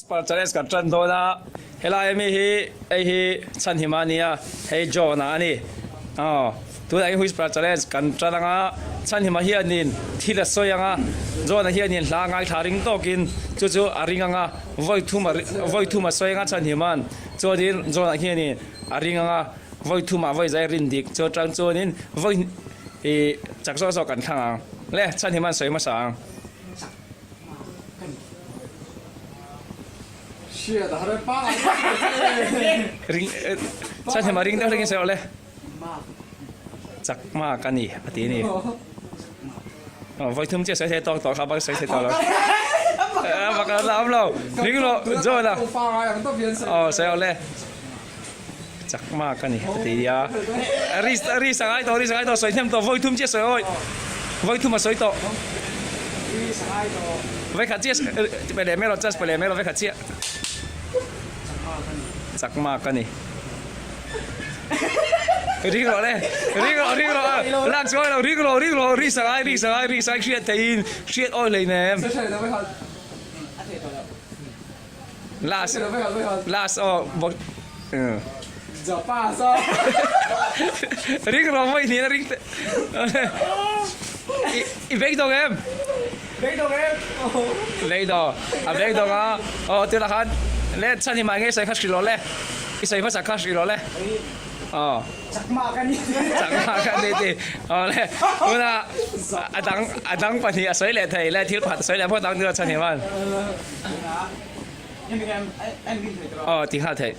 Whisper challenge kan tan dawn a, helai ami hi hei hi Chhanhima a ni a, hei John-a a ni. Aw, tunah hian Whisper challenge kan tan ang a, Chhanhima hianin thil a sawi ang a, John-a hianin hla a ngaithla ring tawkin chu chu a ring ang a, vawi thum a vawi thum a sawi ang a Chhanhima'n chuanin John-a hianin a ring ang a, vawi thumah vawi zai rin dik chu atang chuanin vawi ih chak zawk zawk kan thlang ang. Le, Chhanhima'n sawi hmasa ang. Ring chhan hema ring deuh hlek in sawi awle chakma ka ni a ti a ni aw vawi thum chiah sawi thei tawk tawh kha bak sawi thei tawh lo bak a la awm lo ring rawh John a aw sawi awle chakma ka ni a ti a ri ri sangai tawh ri sangai tawh sawi hnem tawh vawi thum chiah sawi awi vawi thum a sawi tawh vawi khat chiah pe leh mai rawh chance pe leh mai rawh vawi khat chiah chakma ka ni ring rawh le ring rawh ring rawh lak chuan lo ring rawh ring rawh ri sangai ri sangai ri sangai hriat theihin hriat awi hleinem. Last last aw bawk Ring rawh vawi hnih a ring te I beidawng em? Beidawng em? Beidawng a beidawng a aw tunah khan le chhan hi mah nge sawi kha hrilh rawh le i sawi hmasa kha hrilh rawh le aw Chakma ka ni Chakma ka ni ti aw le tunah a dang a dang pahnih a sawi leh thei le thil pakhat a sawi leh phawt ang tunah chhan hi man. Aw ti nghal theih.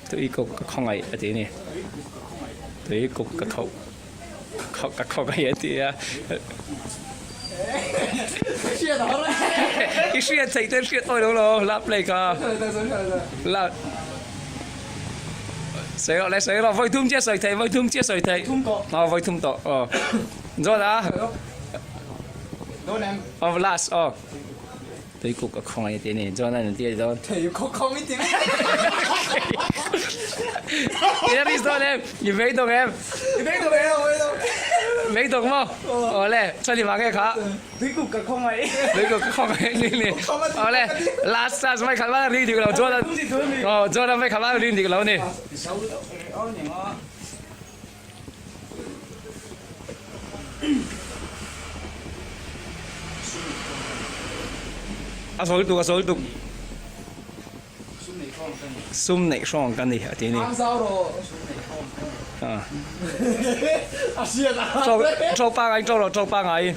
Tui kuk ka khawngaih a ti a ni. Tui kuk ka khauh ka khawngaih a ti a. I hriat theih te hriat awi lo lo la play ka la sawi rawh le sawi rawh vawi thum chiah sawi theih vawi thum chiah sawi theih aw vawi thum tawh aw zawt a. Aw last aw. Tuikuk a khawngaih a ti a ni. John a ti a ni dawn. Tuikuk khawngaih ti mai. I risk dawn em? I vei dawng em? I vei dawng em? Vei dawng maw? Aw le, chuan i vang nge kha? Tuikuk ka khawngaih. Tuikuk ka khawngaih ni ni. Aw le, last last mai khat va ring dik lo John a. Aw John a mai khat va ring dik lo ni. A sawi tuk a sawi tuk sum neih hrawng ka ni a ti a ni tawk pangai tawk lo tawk pangai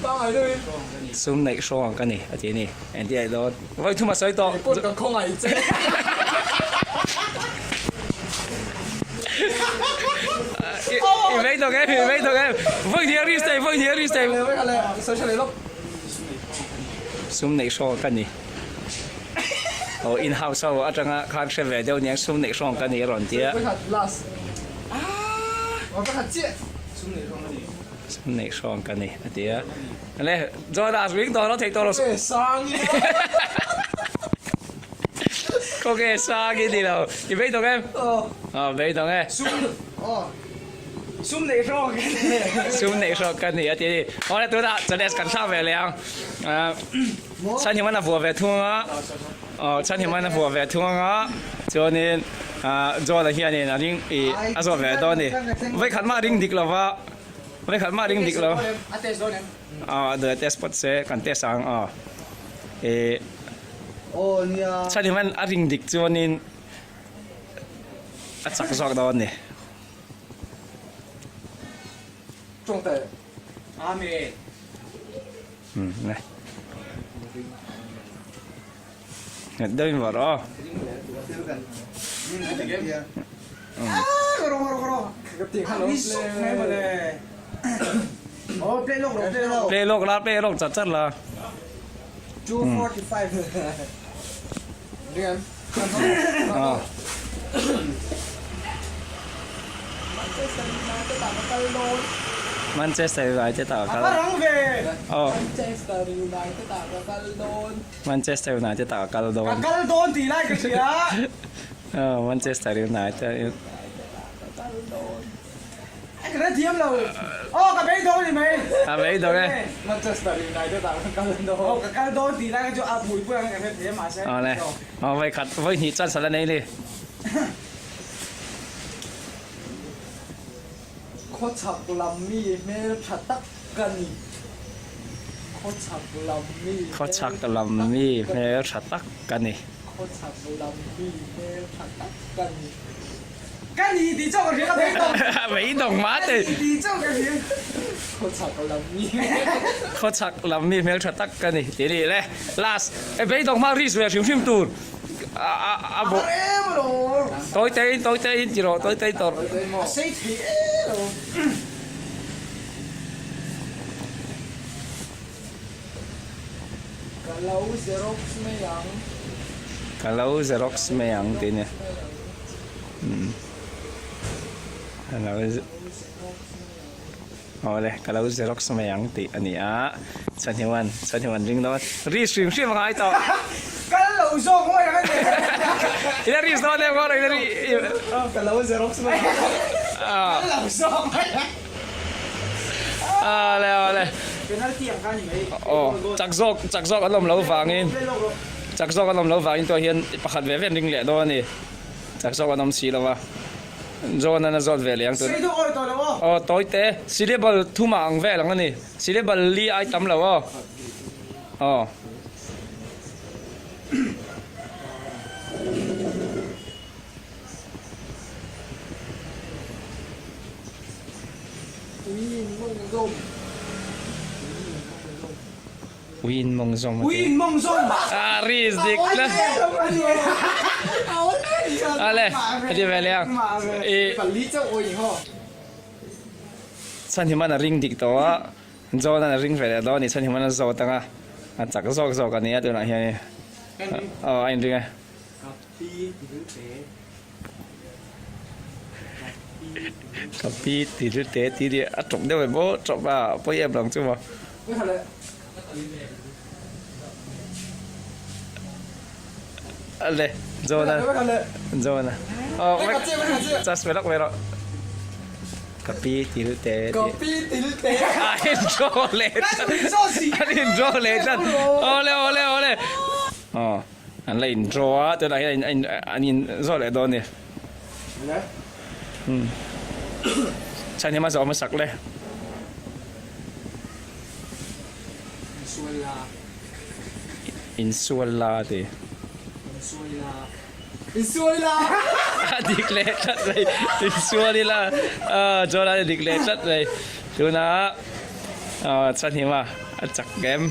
sum neih hrawng ka ni a ti a ni engtin a ni dawn vawi thum a sawi tawh. I vei dawk em, i vei dawk em. Vawi hnih a risk thei, vawi hnih a risk thei. Sum neih hrawng ka ni. Aw in house ho atanga khan hre ve deuh aniang sum neih hrawng ka ni a rawn ti a. Sum neih hrawng ka ni a ti a. Le Jonas ring tawh lo thei tawh lo. Kawng e sang i ni lo. I beidawng em? Aw beidawng e. Sum aw sum neih hrawk ka ni. Sum neih hrawk ka ni a ti a ni. Aw le tunah challenge kan thlak ve leh ang. Chhanhiman a vuah ve thung anga aw Chhanhiman a vuah ve thung anga chuanin John-a hianin a ring ih a zawh ve dawn a ni. Vawikhat mah a ring dik lova vawikhat mah a ring dik lo. A test dawn em? Aw a test phawt se kan test ang aw ih. Aw nia. Chhan hian a ring dik chuanin a chak zawk dawn a ni. Tawngtai. Amen. Um ne. Nghet deuhin vawrh aw. Play lawk la play lawk chat chat la. Manchester United ah ka kal. Aw. Manchester United ah ka kal dawn. Ka kal dawn tih lai ka hria. Aw Manchester United. Ka kal dawn. Ka hre thiam lo. Aw ka beidawng ni mai. A beidawng e. Manchester United ah ka kal dawn. Aw ka kal dawn tih lai kha chu a hmui pui ang ka hre thei a mahse. Awle. Aw vawi khat vawi hnih chance a la nei ni. Khawchhak lam mi hmel tha tak ka ni. Khawchhak lam mi Khawchhak lam mi hmel tha tak ka ni. Khawchhak lam mi hmel tha tak ka ni. Ka ni tih chauh ka hria ka beidawng. Beidawng mah te. Ka ni tih chauh ka hria. Khawchhak lam mi. Khawchhak lam mi hmel tha tak ka ni tih ni le. Last e beidawng hma risk ve hrim hrim tur. A a a har em alawm. Tawi te in tawi te in ti rawh tawi te in tawrh. A sei thei em alawm. Ka lo xerox mai ang. Ka lo xerox mai ang tih nia. Ka lo Awle ka lo xerox mai ang tih a ni a. Chhuanhiwan chhuanhiwan ring dawn. Risk hrim hrim a ngai tawh. Kal lo zawk mai ang a ni. Ila risk dawn em kawr ila ri. Ka lo xerox mai ang. Kal lo zawk mai ang. Awle awle. Penalty ang kha a ni mai. Aw chak zawk chak zawk an awm lo vangin chak zawk an awm lo vangin tawh hian pakhat ve ve an ring leh dawn a ni. Chak zawk an awm si lo a. John an a zawt ve leh ang tun. Sei deuh awi tawh lo aw. Aw tawi te syllable thumah ang vel ang a ni. Syllable li ai tam lo aw. Aw. Ui in mawng zawm. Ui in mawng zawm a ti. Ui in mawng zawm. A ri dik tlat. Ale a ti ve leh ang. I Chhan himan a ring dik tawh a, John an a ring ve leh dawn a ni. Chhan himan a zawt ang a, a chak zawk zawk a ni a tunah hian aw a inring e. Ka pi ti hlu te ti ri a tawp deuh em aw tawp a pawi em lo ang chu maw. Ale John-a John-a aw chas ve lawk ve rawh ka pi ti hlu te Ka pi ti hlu te a in draw leh tlat a in draw leh tlat awle awle awle aw. An la in draw a, tunah hian an an in zawh leh dawn a ni. Umm chhan hi hmasa awm a sak le. Insual la a ti. A dik leh tlat mai, insual ila aw John-a a dik leh tlat mai. Tunah chhan hi hma a chak em.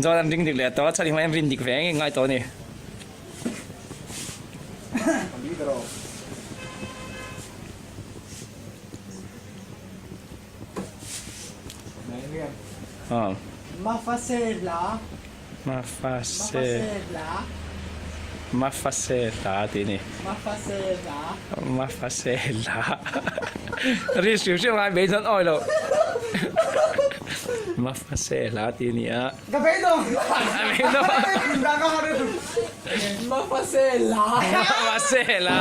Chuan an ring dik leh tawh a, chhan hi an rin dik ve eng eng ngai tawh a ni. Mafase hla tih a ni. Mafase hla. Ri hrim hrim ngai beidawn awi lo. Mafase hla tih a ni a. Ka beidawng. A beidawng. Mafase hla. Mafase hla.